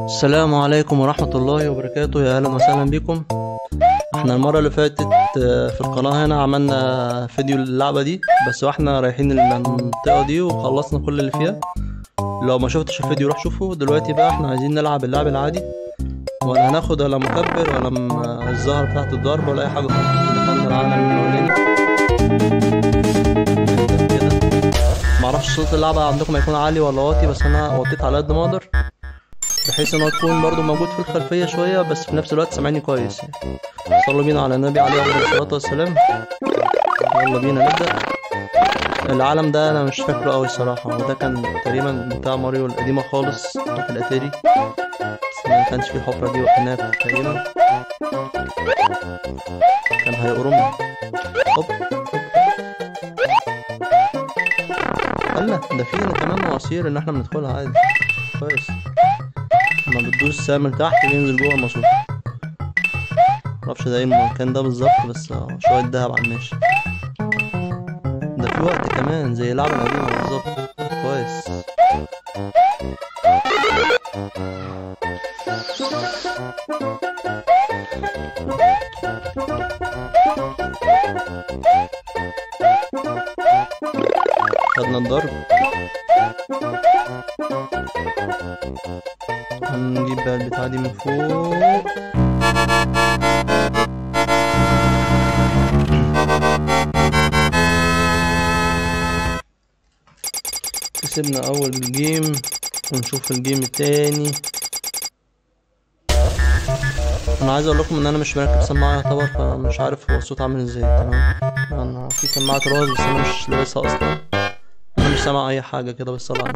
السلام عليكم ورحمة الله وبركاته، يا أهلا وسهلا بكم. احنا المرة اللي فاتت في القناة هنا عملنا فيديو للعبة دي، بس واحنا رايحين المنطقة دي وخلصنا كل اللي فيها. لو ما شفتش الفيديو روح شوفه. دلوقتي بقى احنا عايزين نلعب اللعب العادي، ولا هناخد ولا مكبر ولا الزهرة بتاعت الضرب ولا أي حاجة خالص. دخلنا العالم الأولاني كده، معرفش صوت اللعبة عندكم هيكون عالي ولا واطي، بس أنا وطيت على قد ما أقدر بحيث ان هو تكون برضو موجود في الخلفية شوية، بس في نفس الوقت سامعني كويس يعني. صلوا بينا على النبي عليه الصلاة والسلام. يلا بينا نبدأ. العالم ده انا مش فاكره قوي الصراحة، وده كان تقريبا بتاع ماريو القديمة خالص بتاعت الاتاري، بس ما كانش فيه الحفرة دي وهناك تقريبا كان هيقرمني. هوب الله، ده فيه كمان مواسير ان احنا بندخلها عادي كويس. لما بتدوس سهم لتحت بينزل جوه الماسورة. معرفش ده ايه المكان ده بالظبط، بس شوية دهب على الماشي. ده في وقت كمان زي اللعبة القديمة بالظبط. كويس. خدنا الضرب. هنجيب بقى البتاعة دي من فوق. كسبنا أول game ونشوف ال game التاني. أنا عايز أقول لكم إن أنا مش مركب سماعة يعتبر، فمش عارف هو الصوت عامل إزاي. تمام، أنا في سماعة راس بس أنا مش لابسها أصلا، أنا مش سامع أي حاجة كده، بس طلع.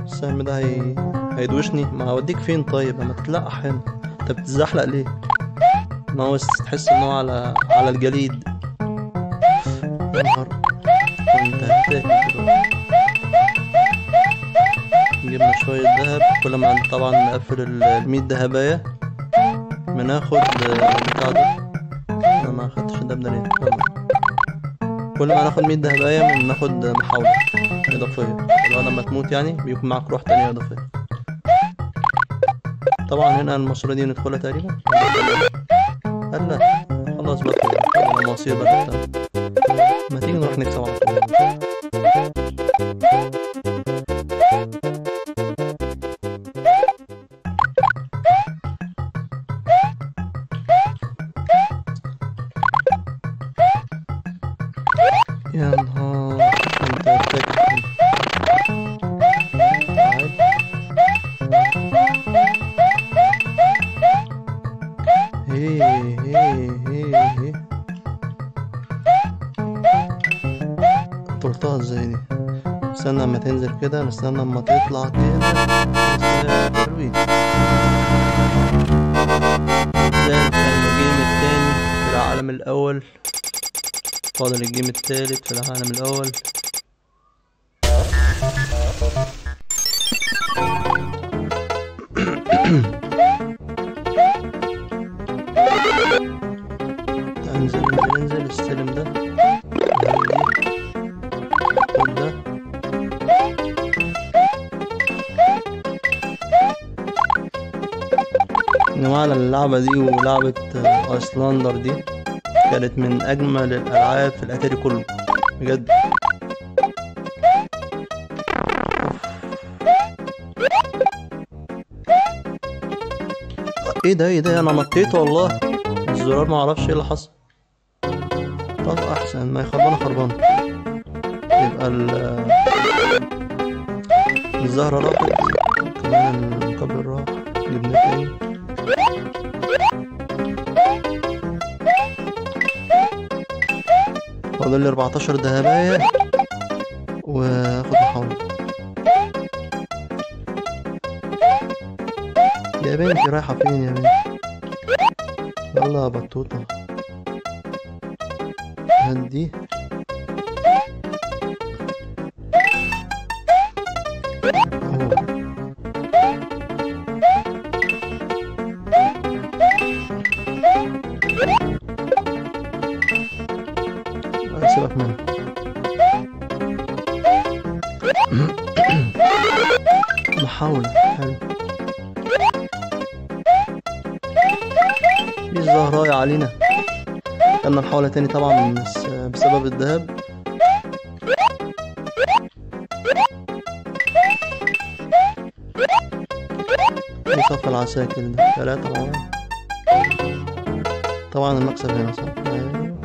السهم ده هيدوشني. ما هوديك فين طيب؟ اما تتلقح هنا. انت بتتزحلق ليه؟ ما هو تحس ان هو على الجليد. يا نهار، كنت هتاكل دلوقتي. جبنا شوية دهب. كل ما طبعا نقفل المية دهباية بناخد البتاع ده. انا ما اخدتش الدهب ده ليه؟ كل ما ناخد 100 دهباية بناخد محاولة إضافية، لو لما تموت يعني بيكون معاك روح تانية إضافية. طبعا هنا الماسورة دي ندخلها تقريبا. هلا خلاص بقى المواسير بقى. ما تيجي نروح نكسب على طول. يا نهار، انت هتاكل. هي هي هي هي طولتها ازاي دي؟ استنى اما تنزل كده، نستنى اما تطلع كده. حلوين. ده كان ال game التاني في العالم الاول. فاضل ال game التالت في العالم الأول. انزل انزل انزل، استلم ده، خد ده. يا جماعة اللعبة دي ولعبة ايسلاندر دي كانت من اجمل الالعاب في الاتاري كله بجد. ايه ده ايه ده، انا نطيت والله الزرار، ما اعرفش ايه اللي حصل. طب احسن ما خربانة خربانة. يبقى الزهرة راحت، كمان المكبر راح، جبنا تاني. فاضل لي 14 دهباية واخد محاولة. يا بنتي رايحة فين يا بنتي؟ يلا يا بطوطة هدي. اهو رخمة. محاولة حلو. في زهراية علينا. خدنا محاولة تاني طبعا بس بسبب الذهب. صف العساكر ده 3 مع بعض. طبعا المكسب هنا صح. أيوه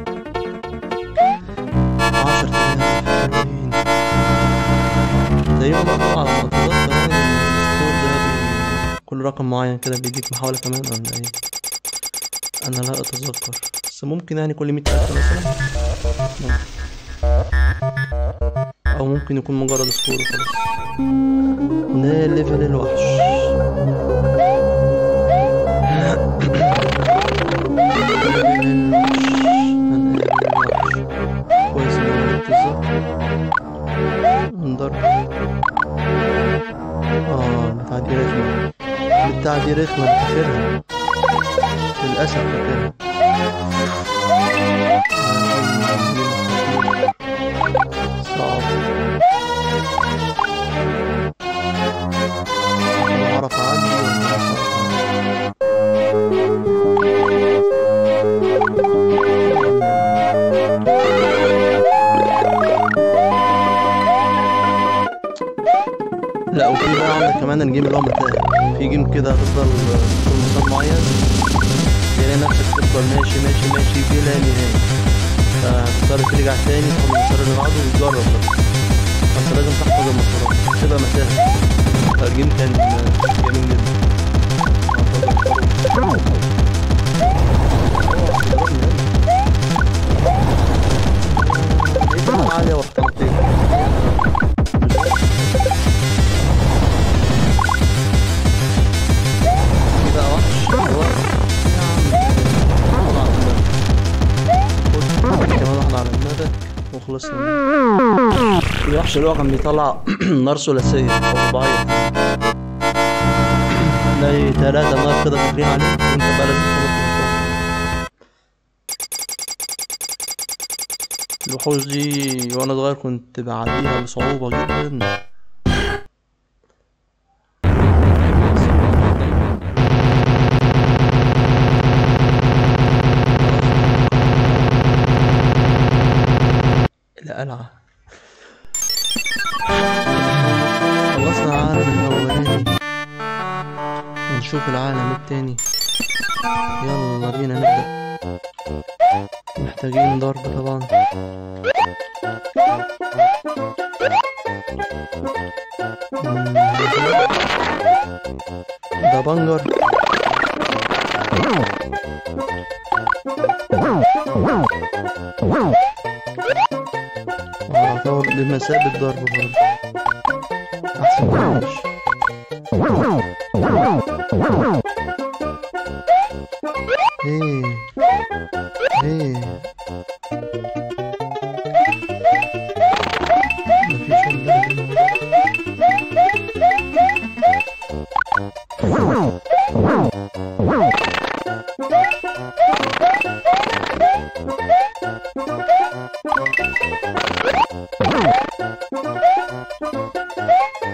10,000 حلوين تقريبا برضه على ما اتذكر يعني. ال score ده كل رقم معين كده بيديك محاولة كمان ولا ايه؟ انا لا اتذكر، بس ممكن يعني كل 100,000 مثلا، او ممكن يكون مجرد score وخلاص. ده level الوحش. كويس ان انا جبت الزهر انضرب. البتاعة دي رخمة، البتاعة دي رخمة، فاكرها للأسف، فاكرها. صعب أعرف أعدي ولا مش هعرف أعدي. لا وفي بقى عندك كمان ال game اللي هو متاهة. في game كده هتفضل في مسار معين، تلاقي نفسك تفضل ماشي ماشي ماشي بلا نهاية، فهتضطر ترجع تاني تاخد المسار اللي بعده وتجرب بقى. فانت لازم تحفظ المسارات، تبقى متاهة. فال game كان جميل جدا. عالية واختلطت. كده وحش كمان واحدة على دماغك وخلصنا. الوحش اللي هو كان بيطلع نار ثلاثية أو رباعية، تلاقي 3 نار كده داخلين عليك وانت بقى لازم تنط من فوق. الوحوش دي وانا صغير كنت بعديها بصعوبة جدا. القلعة. خلصنا العالم الأولاني ونشوف العالم التاني. يلا بينا نبدأ. محتاجين ضرب طبعا. ده بنجر. يعتبر بمثابة ضرب برضه، أحسن من مفيش. ايه ايه مفيش ولا.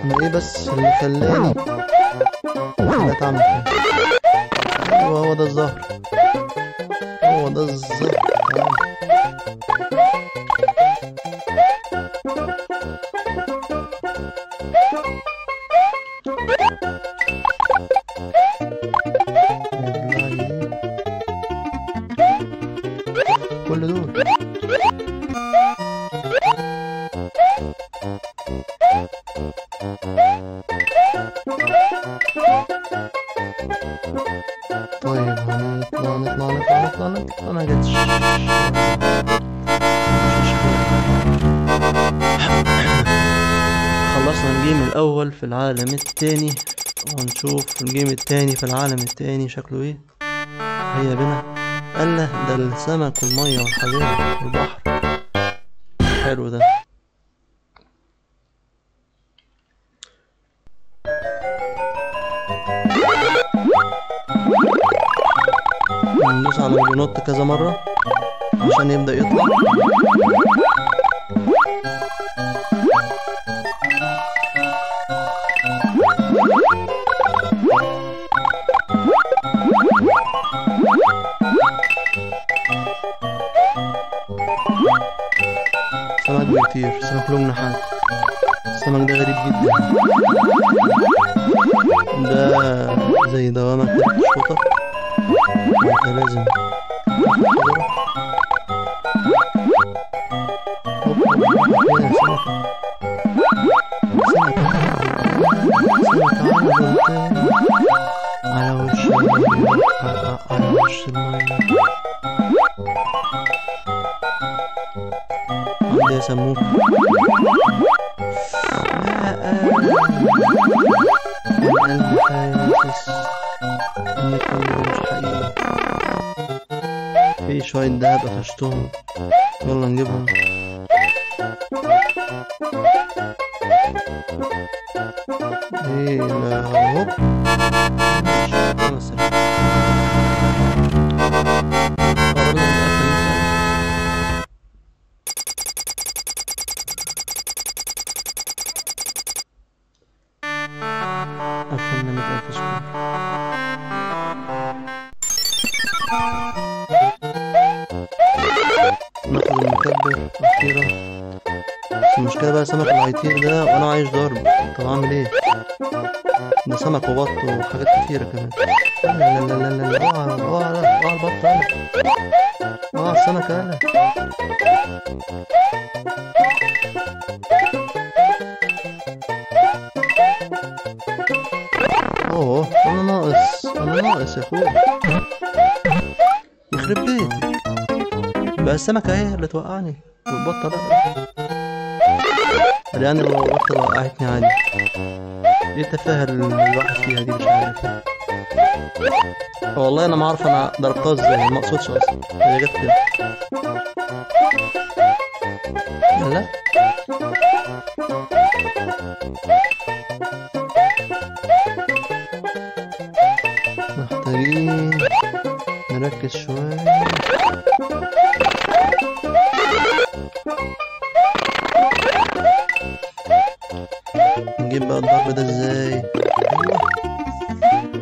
انا ايه بس اللي خلاني اتعمل كده؟ ايوه هو ده الزهر، هو ده الزهر. تمام. كل دول طيب هنطلع نطلع نطلع نطلع نطلع. ما جاتش، مش مشكلة. خلصنا ال game الأول في العالم التاني، وهنشوف ال game التاني في العالم التاني شكله ايه. هيا بنا. الله، ده السمك والمية والحاجات والبحر، حلو ده. ندوس على بينط كذا مرة عشان يبدأ يطلع. السمك له جناحات. السمك ده غريب جدا، ده زي دوامة كده بتشفطك، انت لازم شجرة. هوب يا سمكة، سمكة سمكة على وش المية، على وش المية. عندي يسموك. لا قلبي حاسس إن الكلام ده مش حقيقي. في شوية دهب قفشتهم، يلا نجيبهم. ايه لا هوب، ماشي. قررنا نقفل 100,000. قفلنا 100,000 score. ناخد المكبر أخيرا. بس المشكلة بقى السمك اللي هيطير ده وأنا عايش ضرب، طب أعمل إيه؟ ده سمك وبط وحاجات كتيرة كمان. لا لا لا لا لا، اوعى اوعى اوعى البط، يلا اوعى السمكة، يلا. اوه انا ناقص، انا ناقص يا اخويا، يخرب بيتك. بقى السمكة اهي اللي توقعني والبطة لا. يعني لو البطة اللي وقعتني عادي. ايه التفاهة اللي الواحد فيها دي؟ مش عارف والله، انا ما اعرف انا ضربتها ازاي، ما اقصدش اصلا، هي جت كده. لا محتاجين نركز شوية. نجيب بقى الضرب ده ازاي؟ ايوه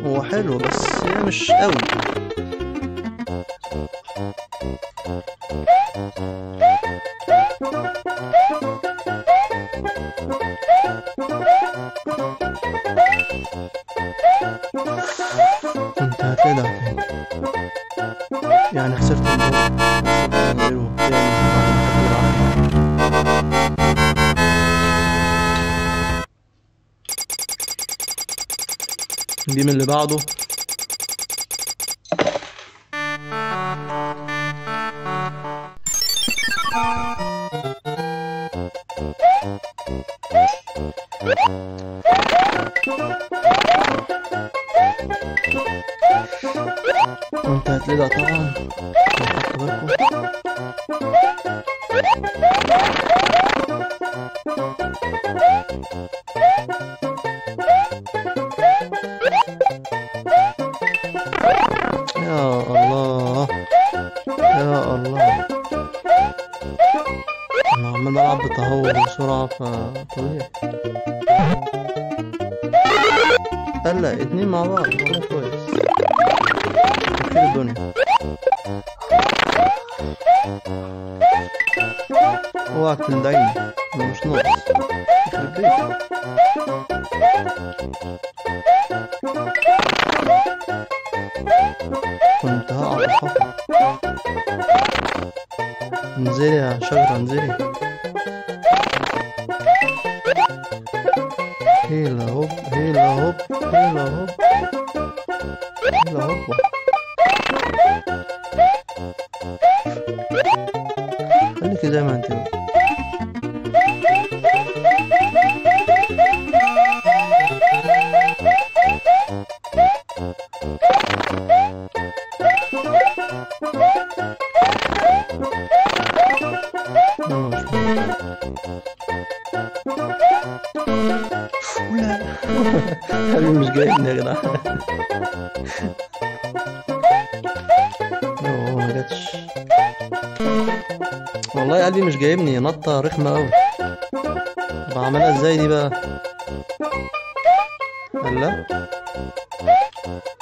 هو حلو بس مش قوي. كنت هتلدع تاني يعني، خسرت الضرب غيره تاني بعد ما خدت بالعافية. الجيم اللي بعده وانت هتلدع طبعا، خدتوا بالكم. يا الله يا الله، انا عمال بلعب بتهور بسرعة فطبيعي. لا اتنين مع بعض والله كويس، خير الدنيا. اوعك تندعيني، انا مش ناقص، يخرب بيتك. كنت هقع في الحفرة. انزلي يا شجرة انزلي. هيلا هوب هيلا هوب هيلا هوب هيلا هوب. خليكي زي ما انت بقى. يلا مش مهم. لا حبيبي مش جايبني يا جدعان. اوه ما جاتش والله، قلبي مش جايبني، نطة رخمة أوي. طب اعملها ازاي دي بقى؟ الله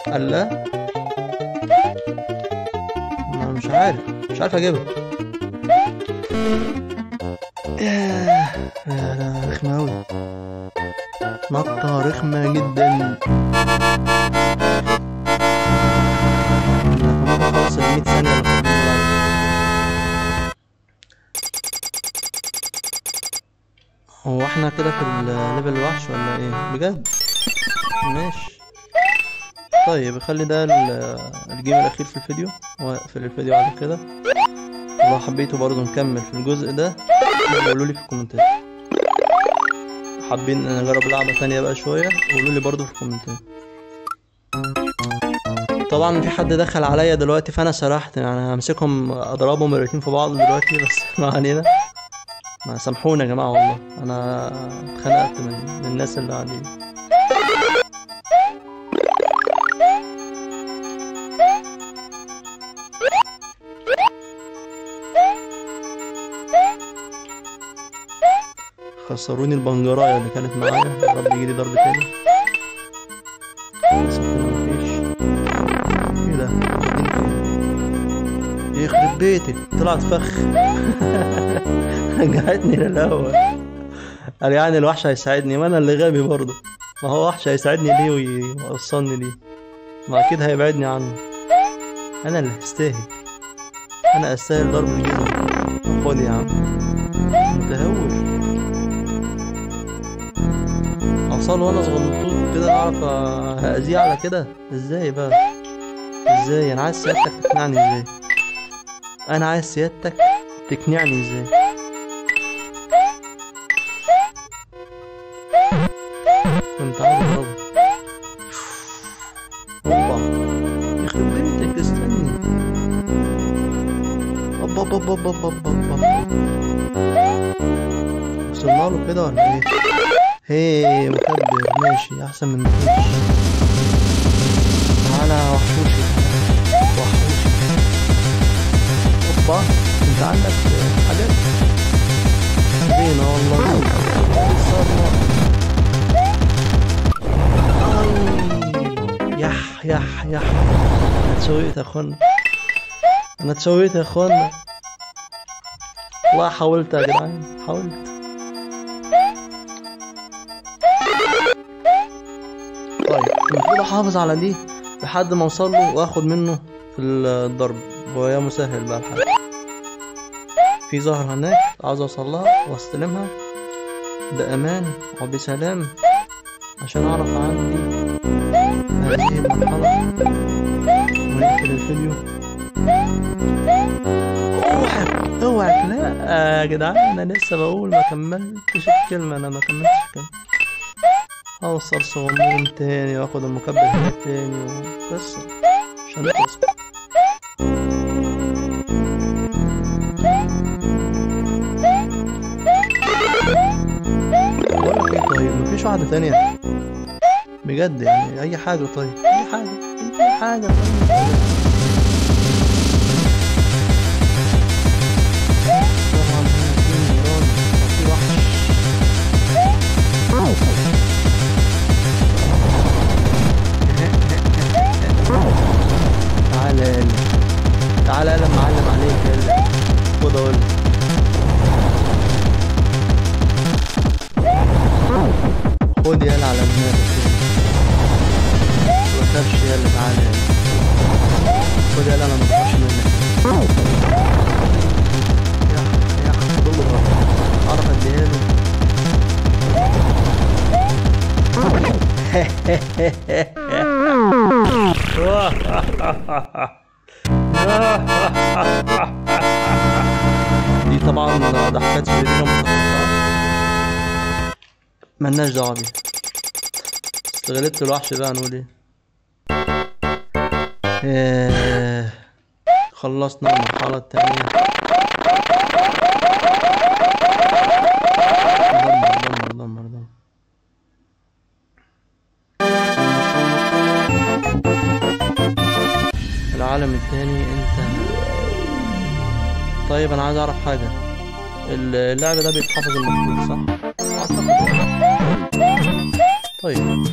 الله، انا مش عارف، مش عارف اجيبها. لا رخمة أوي، نطة رخمة جدا. خلاص ال 100 ثانية اللي فاضلين. هو احنا كده في ال level الوحش ولا ايه؟ بجد؟ ماشي. طيب خلي ده ال game الاخير في الفيديو، واقفل الفيديو على كده. لو حبيتوا برضو نكمل في الجزء ده قولوا لي في الكومنتات. حابين نجرب لعبة تانية بقى شوية قولوا لي برضو في الكومنتات. طبعا في حد دخل عليا دلوقتي فانا سرحت، يعني همسكهم اضربهم الاتنين في بعض دلوقتي، بس ما علينا. ما سامحونا يا جماعة والله انا اتخنقت من الناس اللي قاعدين. خسروني البنجرايه اللي كانت معايا، يا رب يجيلي ضرب تاني. بس كده مفيش. ايه ده؟ يخرب بيتك طلعت فخ. رجعتني للاول. قال يعني الوحش هيساعدني، ما انا اللي غبي برضه. ما هو وحش هيساعدني ليه ويوصلني ليه؟ ما اكيد هيبعدني عنه. انا اللي هستاهل، انا استاهل ضرب الجزم. خد يا عم متهور. اوصل وانا صغنطوط كده اعرف هاذيه على كده ازاي بقى؟ ازاي؟ انا عايز سيادتك تقنعني ازاي؟ انا عايز سيادتك تقنعني ازاي؟ كنت عايز اضربه. اوبا يخرب بيتك استني. اوبا اوبا اوبا اوبا اوبا. وصلنا له كده ولا ايه؟ هي مكبر ماشي احسن من مفيش. تعالى وحشوشي وحشوشي. اوبا انت عندك حاجات زينة والله. الصدمة. يح يح يح. انا اتشوقت يا اخوانا، انا اتشوقت يا اخوانا والله. حاولت يا جدعان، حاولت. طيب المفروض احافظ على دي لحد ما اوصل له واخد منه في الضرب، ويا مسهل بقى الحال. في زهرة هناك عاوز اوصل لها واستلمها بامان وبسلام عشان اعرف اعدي هذه المرحلة ونقفل الفيديو. اوعك اوعك. لا يا جدعان انا لسه بقول ما كملتش الكلمة، انا ما كملتش الكلمة. اوصل صغنون تاني واخد المكبر هناك تاني وقصة مش هنخلص. بقولك ايه، طيب مفيش واحدة تانية بجد يعني؟ اي حاجة طيب، اي حاجة، اي حاجة طيب. طبعا هنا في نيران وفي وحش. تعالى يلا تعالى يلا معلم عليك يلا. خد اقول خد يلا على دماغك. ما تخافش يلا تعالى يلا. خد يلا انا ما بخافش منك. يا يا خد له اعرف اديها له. دي طبعا ضحكات شريرة متقطعة ملناش دعوة بيها. استغلت الوحش بقى نقول ايه. خلصنا المرحلة التانية. دمر دمر دمر دمر. العالم التاني انت. طيب انا عايز اعرف حاجة، اللعب ده بيتحفظ المفروض صح؟ اعتقد. طيب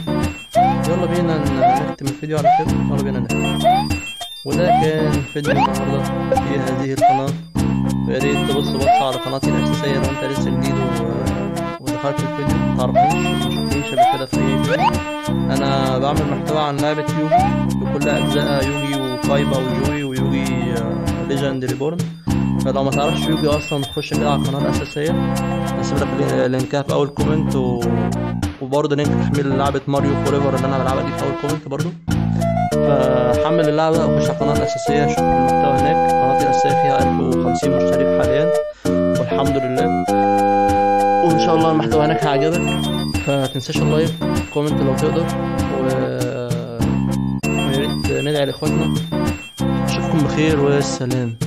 يلا بينا نختم الفيديو على كده، يلا بينا نختم. وده كان فيديو النهارده في هذه القناة، ويا ريت تبص بصة على قناتي الأساسية لو انت لسه جديد دخلت الفيديو متعرفنيش، مشفتنيش قبل كده في اي فيديو. انا بعمل محتوى عن لعبة يوجي بكل اجزائها، يوجي وكايبا وجوي ويوجي Legend Reborn. فلو ما تعرفش يوجي اصلا خش كده على القناة الاساسية، هسيب لك link ها في اول comment، وبرضه link تحميل لعبة Mario Forever اللي انا بلعبها دي في اول comment برضه. فحمل اللعبة وخش على القناة الأساسية، شوف المحتوى هناك. قناتي الأساسية فيها 1050 مشترك حاليا والحمد لله، وإن شاء الله المحتوى هناك هيعجبك. فتنساش ال like، comment لو تقدر، ويا ريت ندعي لإخواتنا. أشوفكم بخير والسلام.